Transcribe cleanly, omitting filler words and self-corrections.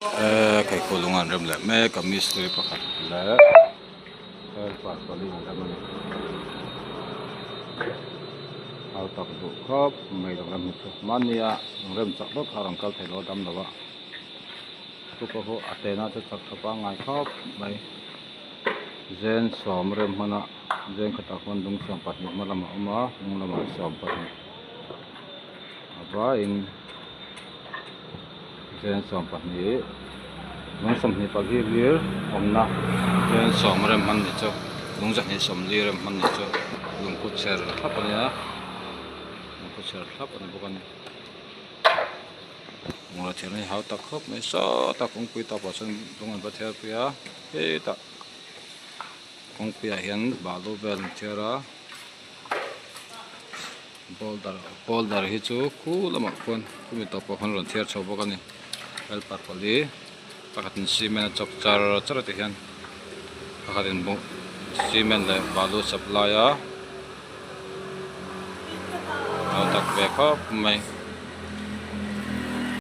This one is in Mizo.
Eee keiku lung an rem leh mek a mistiri pakhat leh helper pali an rem a ni hau tak duh khawp mai lung rem hi chu mahnia lung rem chak vak kha a rawn kal thei lo a dam lo a chu pawh chu a tena chu chak tha pangngai khawp mai zen sawm rem hman a zen khatah khuan lung 20 hma lamah a awm a hnung lamah 12 a vaiin. Zen 20 lung 24 lir awmna zen sawm rem hman ni chu lung 240 rem hman ni chu lungphu chher thlap a nia lungphu chher thlap a ni bawk a ni bungraw thiam hi hau tak khawp mai sawtah kawngpui tawpah chuan lung an va thiar pui a hetah kawngpui ah hian balu vel an thiar a. Boulder boulder hi chu khu lamah khuan khumi tawpah khuan rawn thiar chho bawk a ni helper pali pakhatin cement a chawk char char a ti hian pakhatin cement leh balu supply a a tak ve khawp mai.